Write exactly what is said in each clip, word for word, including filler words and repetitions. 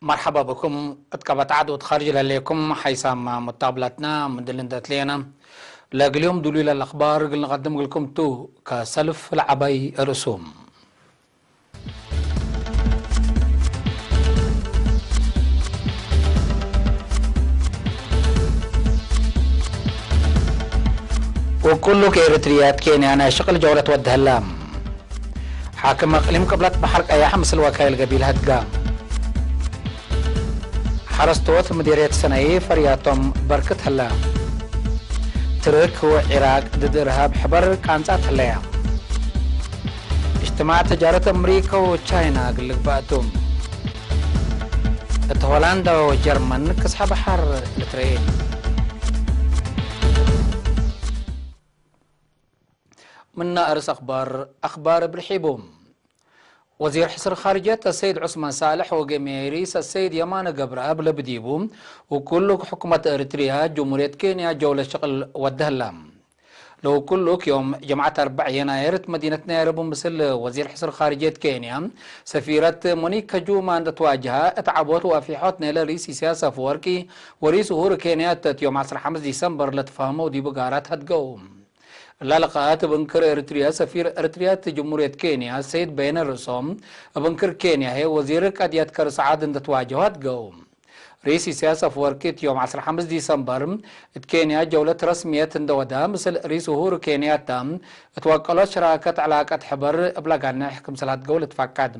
መርሐባ ብኩም። እት ቀበት ዐድ ወእት ኻርጅ ለህሌኩም ሐይሳም ሙታብላትና ምድል እንዴ ትሌነ፣ ለእግል ዮም ዱሉይ ለለአኽባር እግል ንቀድም እግልኩም ቱ። ከሰልፍ ለዐባይ ርእሱም። ወኩሉ ከኤረትርያት ኬንያ ናይ ሽቅል ጀውለት ወድሀላ። ሓክም እቅሊም ቅብለት በሐር ቀያሕ ምስል ወካይል ገቢል ሀድጋ። ሐረስቶት ምዴርየት ሰነይ ፈርያቶም በርክት ህለ። ትርክ ወዒራቅ ድድ እርሃብ ሕበር ቃንጻት ህለያ። እጅትማዕ ተጃረት አምሪከ ወቻይና እግል ልግባእ ቱ። እት ሆላንድ ወጀርመን ክስሐ በሐር ልትረኤ። ምነ አርስ አኽባር፣ አኽባር እብ ርሒቡ። ወዚር ሕስር ኻርጅየት አሰይድ ዑስማን ሳልሕ ወጌሜ ርኢስ አሰይድ የማነ ገብረአብ ለብዲቡ፣ ወኩሉክ ሕኩመት ኤሪትርያ ጅሙርየት ኬንያ ጀውለት ሽቅል ወደ ህላ። ለወኩሉክ ዮም ጀምዐት አርበዕ የናይር እት መዲነት ናይሮቢ ምስል ወዚር ሕስር ኻርጅየት ኬንያ ሰፊረት ሞኒካ ጁማ እንዴ ትዋጀሀ፣ እት ዐቦት ወአፊሖት ናይለ ርኢስ ኢሳያስ አፈወርቂ ወርኢስ ኡሁሩ ኬንያታ እት ዮም ዐስር ሐምስ ዲሰምበር ለትፋህመው ዲቡ ጋራት ሀድገው። እላ ልቃአት እብ እንክር ኤሪትርያ፣ ሰፊር ኤሪትርያ እት ጅሙርየት ኬንያ ሰይድ በየነ ርእሶም፣ እብ እንክር ኬንያ ህዬ ወዚር ቀድየት ከርስ ዐድ እንዴ ትዋጀሁ አድገው። ርኢስ ኢሳያስ አፈወርቂ እት ዮም ዐስር ሐምስ ዲሰምበር እት ኬንያ ጀውለት ረስምየት እንዴ ወደ፣ ምስል ርኢስ ኡሁሩ ኬንያታ እት ወቀሎት ሸራከት ዕላቀት ሕበር እብ ለጋንሕ ክምሰል አድገው ልትፈቀድ።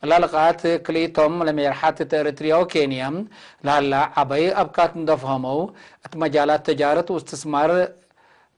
እላ ልቃአት ክልኢቶም ለሜርሐት እት ኤሪትርያ ወኬንያ ለሀላ ዐበይ አብካት እንዴ ፈሀመው፣ እት መጃላት ተጃረት ወእስትስማር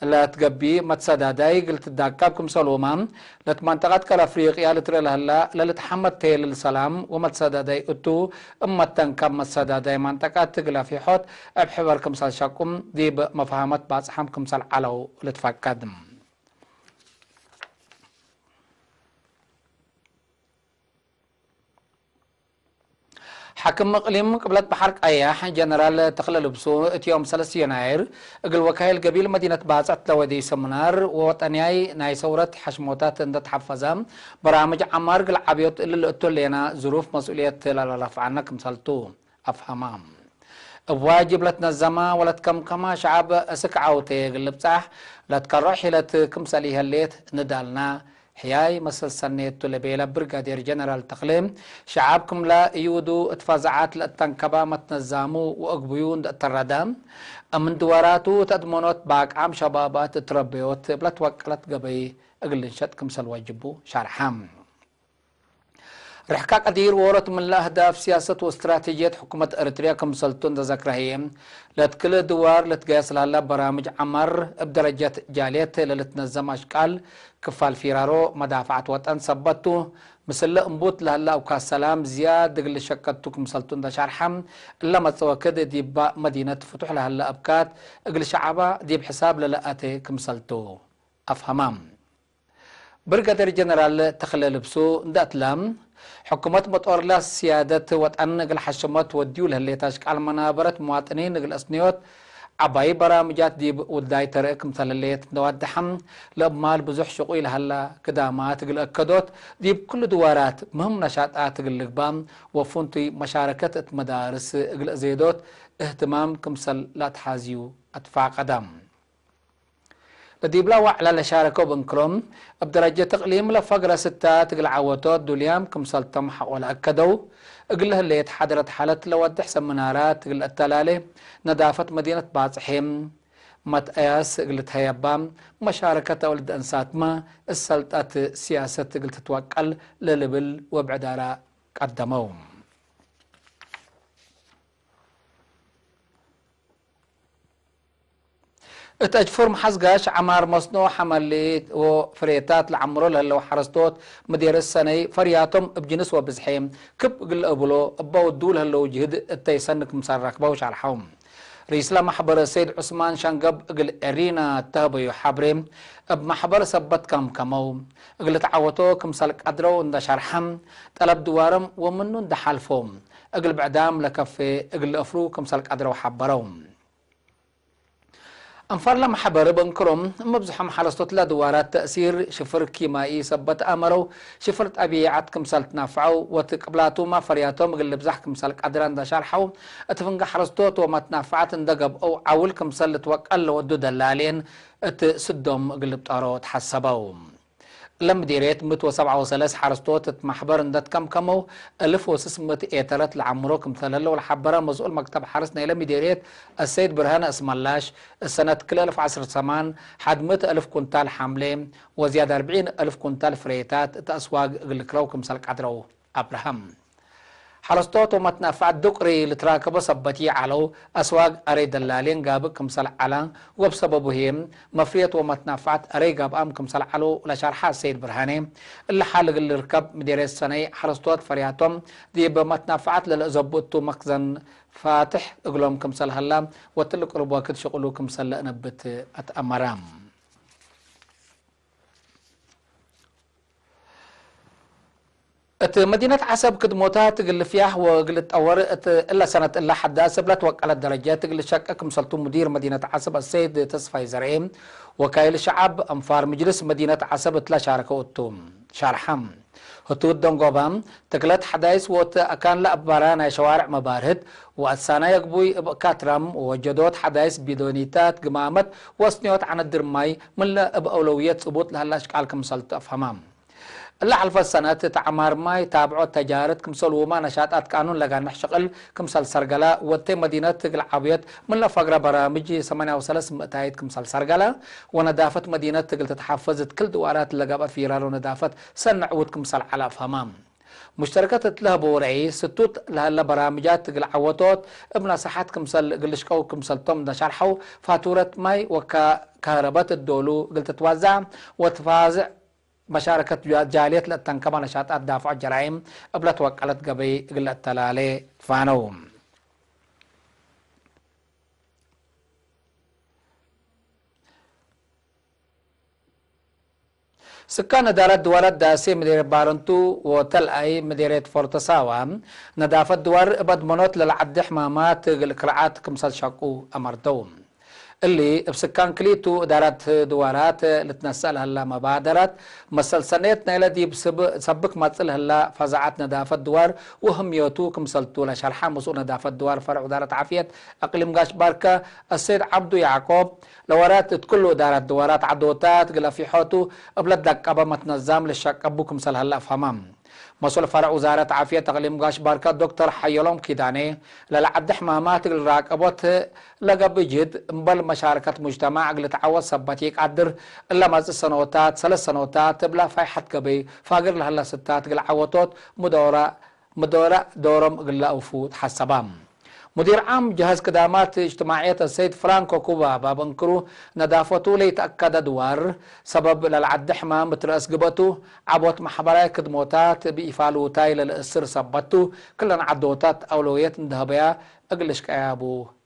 ለትገብእ መትሰዳዳይ እግል ትዳካብ ክምሰልሁመ፣ ለእት መንጠቀት ቀር አፍሪቅያ ልትርኤ ለህላ ለልትሐመድ ቴልል ሰላም ወመትሰዳዳይ እቱ፣ እብ መተንከብ መትሰዳዳይ መንጠቀት እግል አፊሖት እብ ሕበር ክምሰል ሸቁ ዲብ መፍሀመት ባጽሓም ክምሰል ዐለው ልትፈቀድ። ሓክም እቅሊም ቅብለት በሐር ቀያሕ ጀነራል ተክለ ልብሱ፣ እት ዮም ሰለስ የናይር እግል ወካይል ገቢል መዲነት ባጽዕት ለወደዩ ሰምናር ወወጠንያይ ናይ ሰውረት ሐሽሞታት እንዴ ተሐፈዘ፣ በራምጅ ዐማር እግል ዐብዮት እሊ ልእቱ ህሌና ዝሩፍ መስኡልየት ለለረፍዐነ ክምሰል ቱ አፍሀመ። እብ ዋጅብ ለትነዘመ ወለትከምከመ ሸዐብ እስክ ዐውቴ እግል ልብጻሕ ለትከረዕ ሒለት ክምሰል ኢሀሌት ንዳልና ሕያይ መሰል ሰኔቱ ለቤለ ብርጋዴር ጀነራል ተክሌ፣ ሸዐብ ክምለ እዩዱ እት ፈዛዐት ለእተንከበ መትነዛሙ ወእግብዩ እንዴ እተረደ፣ እምን ድወራቱ ተድመኖት በአቅዓም ሸባባት እት ረበዮት እብ ለትወቀለት ገበይ እግል ልንሸጥ ክምሰል ወጅቡ ሸርሐ። ርሕቀ ቀዲር ዎሮት ምን ለአህዳፍ ሲያሰት ወእስትራቴጅየት ሕኩመት ኤረትርያ ክምሰልቱ እንዴ ዘክረ ህዬ፣ ለትክል ድዋር ለትገያስ ለሀላ በራምጅ ዐማር እብ ደረጀት ጃልየት ለልትነዘም አሽቃል ክፋል ፊራሮ መዳፈዐት ወጠን ሰበት ቱ፣ ምስለ እንቡት ለሀላ አውካት ሰላም ዝያድ እግል ልሸቀት ቱ ክምሰልቱ እንዴ ሸርሐ፣ እለ መጽእ ወክድ ዲባ መዲነት ፍቱሕ ለሀላ አብካት እግል ሸዐባ ዲብ ሕሳብ ለለአቴ ክምሰልቱ አፍሀማ። ብርጋዴር ጀነራል ተክለ ልብሱ እንዴ አትለ፣ ሕኩመት መጦርላ ሲያደት ወጠን እግል ሐሽመት ወድዩ ለህሌት አሽቃል መናበረት ሙዋጥኒን እግል አስንዮት ዐባይ በራምጃት ዲብ ውዳይ ተርእ ክምሰል ህሌት እንዴ ዋደሐ፣ ለእብ ማል ብዙሕ ሽቁይ ለሀላ ክዳማት እግል አከዶት፣ ዲብ ክሉ ድዋራት ምህም ነሻጣት እግል ልግባእ ወፍንቱይ መሻረከት እት መዳርስ እግል አዜዶት እህትማም ክምሰል ለአትሓዝዩ አትፋቀደ። ለዲብላ ወዕላ ለሻረከው በንክሮም፣ እብ ደረጀት እቅሊም ለፈግረ ስታት እግል ዐወቶት ዱልያም ክምሰልቶም ሐቆ ለአከደው፣ እግል ህሌት ሓድረት ሓለት ለወድሕ ሰምናራት እግል ለአተላሌ፣ ነዳፈት መዲነት ባጽሔም መትአያስ እግል ልትሀየባ፣ መሻረከት አውልድ አንሳትመ እት ሰልጠት ሲያሰት እግል ትትወቀል ለልብል ወብዕዳራ ቀደመው። እት አጅፉር መሐዝጋሽ ዐማር መስኖ ሐመሌት ወፍሬታት ለዐምሮ ለህለው ሐረስቶት ምዴርስ ሰነይ ፈርያቶም እብ ጅንስ ወብዝሐ ክብ እግል ለእብሎ እበ ወዱ ለህለው ጅህድ እተይ ሰኒ ክምሰል ረክበው ሻርሐው። ርኢስለ መሕበር ሰይድ ዑስማን ሸንገብ እግል ኤሪና እተህበዩ ሐብሬ፣ እብ መሕበር ሰበት ከምከመው፣ እግል ልትዓወቶ ክምሰል ቀድረው እንደ ሸርሐም፣ ጠለብ ድዋርም ወምኑ እንደ ሐልፎ፣ እግል ብዕዳም ለከፌ እግል ልእፍሩ ክምሰል ቀድረው ሐበረው። አንፋር ለመሕበር እብ እንክሮም፣ እብ መብዝሖም ሐረስቶት ለድዋራት ተእሲር ሽፍር ኪማኢ ሰበት አመረው፣ ሽፍር ጠቢዐት ክምሰል ትናፍዐው ወትቅብላቱ ማፈርያቶም እግል ልብዛሕ ክምሰል ቀድረ እንደ ሸርሐው፣ እት ፍንጌ ሐረስቶት ወመትናፍዐት እንደ ገብአው ዐውል ክምሰል ልትወቀል ለወዱ ደላሌን እት ስዶም እግል ልብጠሮ ተሐሰበው። ለምዲርየት ምእት ወሰብዓ ወሰለስ ሐረስቶት እት መሕበር እንደ ትከምከመው፣ እልፍ ወስስ ምእት ኤተረት ለዐምሮ ክምሰል ህለው ለሐበረ መስኡል መክተብ ሐርስ ናይለ ምዲርየት አሰይድ ብርሃነ እስመላሽ፣ እሰነት ክልኤ እልፍ ዐስር ሰማን ሐድ ምእት እልፍ ኩንታል ሐምሌ ወዝያድ አርብዒን እልፍ ኩንታል ፍሬታት እት አስዋግ እግል ልክረው ክምሰል ቀድረው። አብርሃም። ሐረስቶት ወመትናፍዐት ዱቅሪ ልትራከቦ ሰበት ይዐለው፣ አስዋግ አረይ ደላሌን ጋብእ ክምሰል ዐለ፣ ወእብ ሰበቡ ህዬ መፍርየት ወመትናፍዐት አረይ ገብአም ክምሰል ዐለው ለሸርሐ አሰይድ ብርሃኔ፣ እሊ ሐል እግል ልርከብ ምዴርየት ሰነይ ሐረስቶት ፈርያቶም ዲብ መትናፍዐት ለልአዘቡ እቱ መክዘን ፋትሕ እግሎም ክምሰል ሀላ ወእትሊ ቅሩብ ወክድ ሽቅሉ ክምሰል ለእነብት አትአመረ። እት መዲነት ዐሰብ ክድሞታት እግል ልፍያህ ወእግል ልትጠወር እት እለ ሰነት እለ ሐዳስ እብ ለትወቀለት ደረጀት እግል ልሸቄ ክምሰልቱ ሙዲር መዲነት ዐሰብ አሰይድ ተስፋይ ዘርኤ ወካይል ሸዐብ አንፋር ምጅልስ መዲነት ዐሰብ እትለ ሻረከው እቱ ሻርሐ። ህቱ ደንጎበ፣ ትክለት ሐዳይስ ወእት አካን ለአባራ ናይ ሸዋርዕ መባርህት ወአሳናይ አግቡይ እብ ካትራም ወወጀዶት ሐዳይስ ቢዶኒታት ግማመት ወስንዮት ዐነት ድርማይ ምንለ እብ አውለውየት ጽቡጥ ለሀለ አሽቃል ክምሰልቱ አፍሀማ። እለ ሐልፈት ሰነት እት ዐማር ማይ ታብዖት ተጃርት ክምሰልሁመ ነሻጣት ቃኑን ለጋንሕ ሽቅል ክምሰል ሰርገለ ወእተ መዲነት እግል ዐውየት ምንለ ፈግረ በራምጅ ሰማንያ ወሰለስ ምእታይት ክምሰል ሰርገለ ወነዳፈት መዲነት እግል ትትሐፈዝ እት ክል ድዋራት ለገብአ ፊራር ወነዳፈት ሰኒ ዕዉት ክምሰል ዐለ አፍሀማ። ሙሽተረከት እት ለህበው ረአይ ስቱት ለሀለ በራምጃት እግል ዐወቶት እብ ነሰሐት ክምሰል እግል ልሽቀው ክምሰልቶም እንደ ሸርሐው ፋቱረት ማይ ወከ-፣ ከህረበት እዶሉ እግል ትትዋዛዕ ወትፋዝዕ መሻረከት ጃ-፣ ጃልየት ለእተንከበ ነሻጣት ዳፍዖ ጀራይም እብ ለትወቀለት ገበይ እግል ለአተላሌ ትፋነው። ስካን እዳረት ድዋራት ዳሴ ምዴርየት ባረንቱ ወተልአይ ምዴርየት ፎርቶ ሳዋ ነዳፈት ድዋር እብ አድመኖት ለለዐዴ ሕማማት እግል ክርዓት ክምሰል ሸቁ አመርተው። እሊ እብ ስካን ክሊቱ እዳራት ድዋራት ልትነሰእ ለሀላ መባደራት መሰል ሰኔት ናይለ ዲብ ስብ-፣ ሰብክ መጽእ ለሀላ ፈዛዐት ነዳፈት ድዋር ወህምዮቱ ክምሰልቱ ለሸርሐ መስኡል ነዳፈት ድዋር ፈርዕ ውዳረት ዓፍየት አቅሊም ጋሽ ባርከ አሰይድ ዐብዱ ያዕቆብ፣ ለወራት እት ክሉ እዳራት ድዋራት ዐዶታት እግል አፊሖቱ እብ ለትደቀበ መትነዛም ልሸቀቡ ክምሰል ሀለ አፍሀመ። መስኡል ፈርዕ ውዛረት ዓፍየት አቅሊም ጋሽ ባርከ ዶክተር ሐየሎም ኪዳኔ፣ ለለዐዴ ሕማማት እግል ራቀቦት ለገብእ ጅህድ እምበል መሻረከት ሙጅተማዕ እግል ልትዐወት ሰበት ኢቀድር፣ እለ መጽእ ሰኖታት፣ ሰለስ ሰኖታት እብለ ፋይሐት ገበይ ፋግር ለሀለ ስታት እግል ዐወቶት ምዶረ ምዶረ ዶሮም እግል ለአውፉ ተሐሰበ። ሙዲር ዓም ጀሀዝ ክዳማት እጅትማዕየት አሰይድ ፍራንኮ ኩባባ በንክሩ፣ ነዳፈቱ ለይተአከደ ድዋር ሰበብ ለለዐዴ ሕማም እት ረአስ ግበቱ፣ ዐቦት መሕበራይ ክድሞታት እብ ኢፋሉታይ ለልእስር ሰበቱ፣ ክለን ዐዶታት አውለውየት እንደ ሀበያ እግል ልሽቀያቡ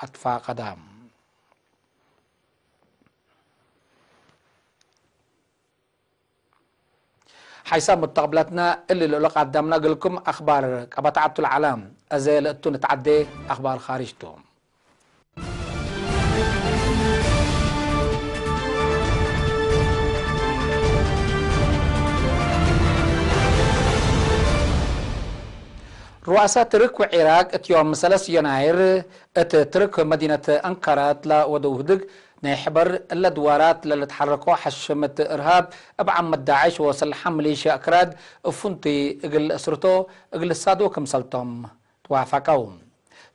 አትፋቀደ። ሓይሳም ሙተቅብለትነ እሊ ለእሉ ቀደምነ እግልኩም አክባር ቀበታዕቱ ለዐለ። አዜ ለእቱ ንትዐዴ አክባር ካርጅ ቱ። ሩአሰ ትርክ ወዒራቅ እት ዮም ሰለስ ዮናይር እት ትርክ መዲነት አንካራ እትለ ወደው ህድግ ናይ ሕበር እለ ድዋራት ለልትሐረኮ ሐሽምት እርሃብ እብ ዓመት ዳዕሽ ወሰልሐ ሚሊሽያ አክራድ እብ ፍንቱይ እግል እስርቶ እግል ልሳዶ ክምሰልቶም ትዋፈቀው።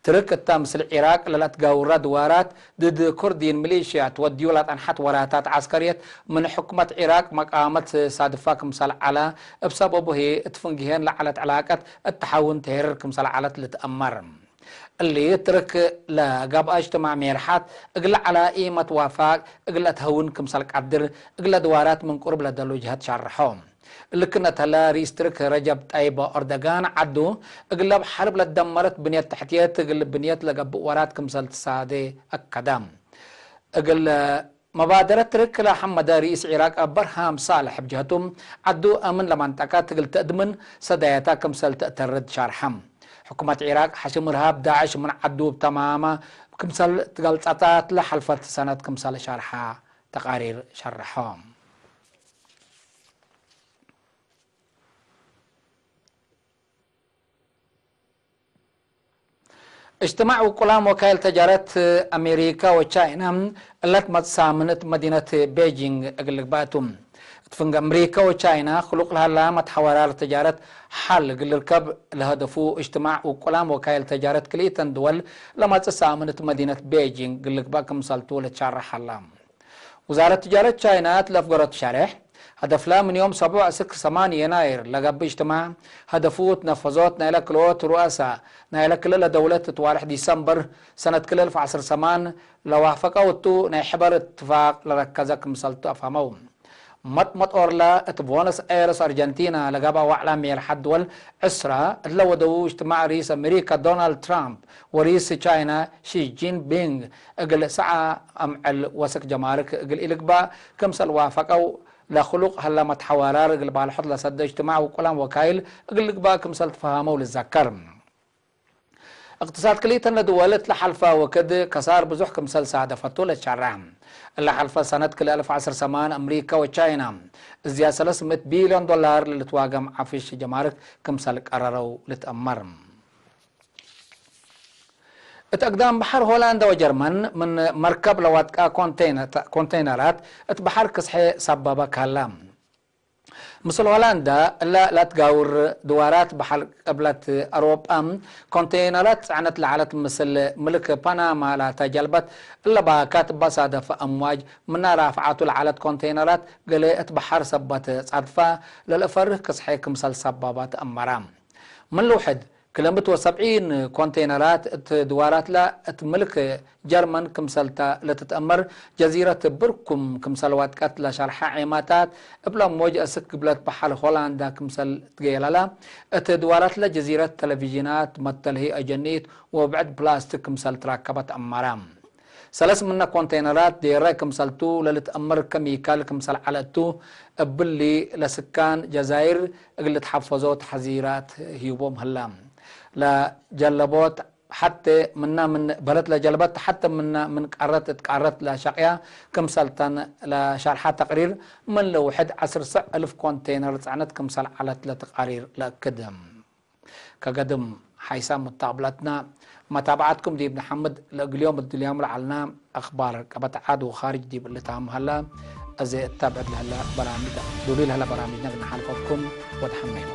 ትርክ እተ ምስል ዒራቅ ለለአትጋውራ ድዋራት ድድ ኩርዲን ሚሊሽያት ወድዩ ለጠንሐት ወራታት ዐስከርየት ምን ሕኩመት ዒራቅ መቃመት ሳድፋ ክምሰል ዐለ፣ እብ ሰበቡ ህዬ እት ፍንግሄን ለዐለት ዕላቀት እት ተሐውን ተሄርር ክምሰል ዐለት ልትአመር። እሊ ትርክ ለገብአ እጅትማዕ ሜርሓት እግለ ዐላ ኢመትዋፋቅ እግለ ተሀውን ክምሰል ቀድር እግለ ድዋራት ምን ቅሩብ ለደሉ ጀሀት ሸርሖ። እሊ ክነት ህለ ርኢስ ትርክ ረጀብ ጠይብ ኦርደጋን ዐዱ እግለ እብ ሐርብ ለትደመረት ብንየት ተሕትየት እግል ብንየት ለገብእ ወራት ክምሰል ትሳዴ አከደ። እግል መባደረት ትርክ ለሐመደ ርኢስ ዒራቅ በርሃም ሳልሕ እብ ጀህቱ፣ ዐዱ አምን ለመንጠቀት እግል ተእድምን ሰዳየታ ክምሰል ተእተርድ ሻርሐ። ሕኩመት ዒራቅ ሐሽም እርሃብ ዳዕሽ ምን ዐዱ እብ ተማመ ክምሰል ትገልጸታት ለሐልፈት ሰነት ክምሰል ሻርሐ ተቃሪር ሸርሐ። እጅትማዕ ውቁላም ወካይል ተጃረት አሜሪካ ወቻይና እለት መጽእ ሳምን እት መዲነት ቤጂንግ እግል ልግባእ ቱ። እት ፍንገ አሜሪካ ወቻይና ክሉቅ ለሀላ መትሐወራር ተጃረት ሐል እግል ልርከብ ለሀደፉ፣ እጅትማዕ ውቁላም ወካይል ተጃረት ክልኢተን ድወል ለመጽእ ሳምን እት መዲነት ቤጂንግ እግል ልግባእ ክምሰልቱ ልትሻረሕ ሀላ። ውዛረት ትጃረት ቻይና እት ለአፍገረቱ ሸሬሕ፣ ሀደፍላ ምን ዮም ሰቡዕ እስክ ሰማን የናይር ለገብእ እጅትማዕ ሀደፉ እት ነፈዞት ናይለ ክልኦት ሩአሳ ናይለ ክልለ ደውለት እት ዋርሕ ዲሰምበር ሰነት ክልል ዐስር ሰማን ለዋፈቀው እቱ ናይ ሕበር እትፋቅ ለረከዘ ክምሰልቱ አፍሀመው። መጥመጦርለ እት ቦነስ አይረስ አርጀንቲና ለገብአ ወዕላ ሜርሐት ድወል ዕስራ እለ ወደዉ እጅትማዕ ርኢስ አሜሪካ ዶናልድ ትራምፕ ወርኢስ ቻይና ሺ ጂንፒንግ እግል ሰዓ አምዕል ወሰክ ጀማርክ እግል ኢልግባእ ክምሰል ዋፈቀው፣ ለክሉቅ ሀለ መትሐዋራር እግል ባልሖት ለሰደ እጅትማዕ ውቁላም ወካይል እግል ልግባእ ክምሰል ትፈሀመው ልዘከር። እቅትሳድ ክልኢተን ለድወል እት ለሐልፈ ወክድ ከሳር ብዙሕ ክምሰል ሳደፈቱ ለትሸረሕ። እለ ሐልፈ ሰነት ክልኤ አልፍ ዐስር ሰማን አምሪካ ወቻይና እዝያድ ሰለስ ምእት ቢልዮን ዶላር ለልትዋገም ዐፍሽ ጀማርክ ክምሰል ቀረረው ልትአመር። እት አግዳም በሐር ሆላንዳ ወጀርመን ምን መርከብ ለዋጥቀ ኮንቴይነ-፣ ኮንቴይነራት እት በሐር ክስሐ ሰበበ ከሀላ። ምስል ሆላንዳ እለ ለትጋውር ድዋራት በሐር ቅብለት አውሮጳ ኮንቴይነራት ጸዕነት ለዐለት ምስል ምልክ ፓናማ ላተ ጀልበት እለ ባካት እበ ሳደፈ አምዋጅ ምና ራፍዓቱ ለዐለት ኮንቴይነራት ገሌ እት በሐር ሰበት ጻድፋ ለልአፈርህ ክስሐ ክምሰል ሰበበ ተአመረ። ምን ልውሕድ ክለ ምእት ወሰብዒን ኮንቴይነራት እት ድዋራትለ እት ምልክ ጀርመን ክምሰልተ ለትትአመር ጀዚረት ብርኩም ክምሰል ዋጥቀት ለሸርሐ ዔማታት፣ እብለ ሞጅ አስክ ግብለት በሐር ሆላንዳ ክምሰል ትገየለለ፣ እት ድዋራትለ ጀዚረት ተለቪዥናት፣ መተልሂ አጀኒት ወብዕድ ፕላስቲክ ክምሰል ትራከበት አመረ። ሰለስ ምነ ኮንቴይነራት ዴረ ክምሰልቱ ለልትአመር ከሚካል ክምሰል ዐለ እቱ፣ እብሊ ለስካን ጀዛይር እግል ልትሐፈዞ ተሐዚራት ሂቦም ህለ። ለጀለቦት ሐቴ ምነ ምን በለድ ለጀልበት ሐቴ ምነ ምን ቃረት እት ቃረት ለሸቅያ ክምሰልተን ለሸርሐ ተቅሪር፣ ምን ለውሕድ ዐስር ሰዕ እልፍ ኮንቴይነር ጸዕነት ክምሰል ዐለት ለተቃሪር ለእክድ። ከገድም ሓይሳም ሙታቅብለትነ፣ መታብዐትኩም ዲብ ነሐምድ። ለእግል ዮም እድልዮም ለዐልነ አክባር ቀበት ዐድ ወካርጅ ዲብ ልታም ሀለ። አዜ እተ ብዕድ ለሀለ በራምጅ፣ ዱሉይ ለሀለ በራምጅነ እግል ነሓልፈኩም ወተሐመዩ።